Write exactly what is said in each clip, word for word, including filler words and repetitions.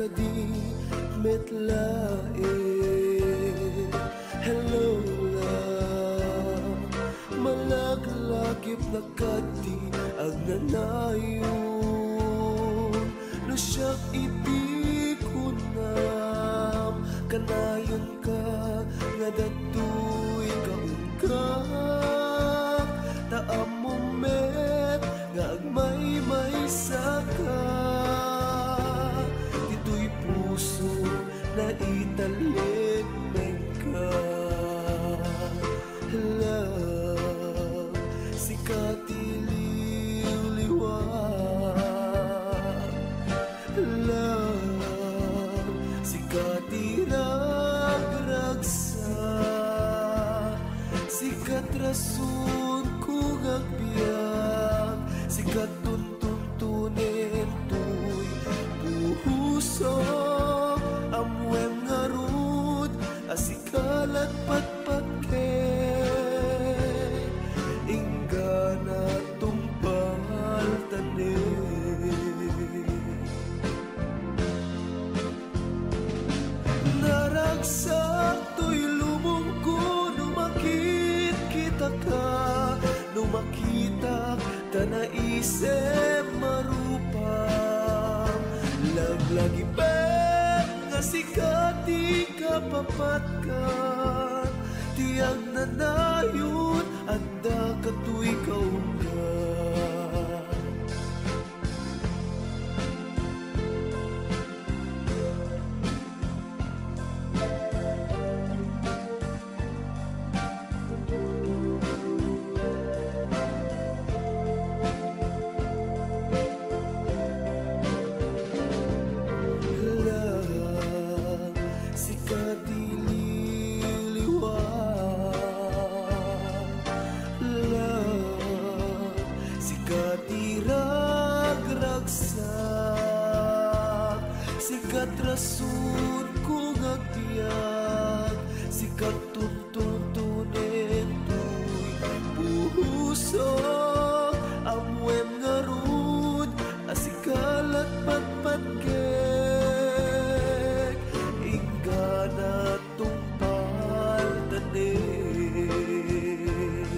Di met laeng. Hello, love. Malaglagipnak kaddi agnanayon. No siak iti kunam, kanayonka nga datoy kaunggak. Ta ammom met nga agmaymaysaka. Ditoy puso, naitallikmenka. Love, sika ti liwliwa. Love, sika ti ragragsak. Sikat rason ko nga agbiag, sikat tuntuntunen toy puso. Ammoem ngarud a sika latpatpatgen, inggana tungpaltanen. Naragsak toy lubongko no makitkitaka, no makitak ta naisem marupam. Laglagipem nga sika ti kapapatkan, ti agnanayon, adda katoy kaunggak. Love, sika ti liwliwa. Love, sika ti ragragsak. Sikat rason ko nga agbiag, sikat tuntuntunen toy puso. Ammoem ngarud a sika latpatpatgek, inggana tungpaltanen.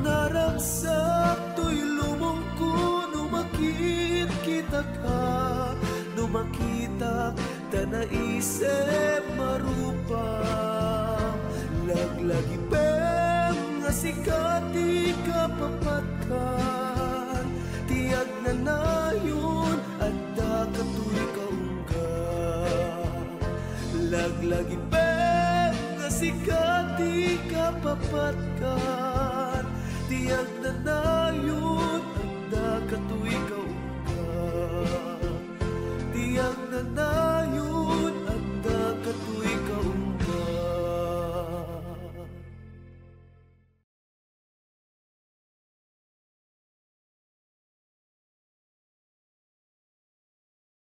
Naragsak toy lubongko no makitkitaka, no makitak ta naisem marupam. Laglagipem nga sika ti kapapatkan, ti agnanayon, adda katoy kaunggak. Laglagipem nga sika ti kapapatkan, ti agnanayon, adda katoy kaunggak. Ti agnanayon,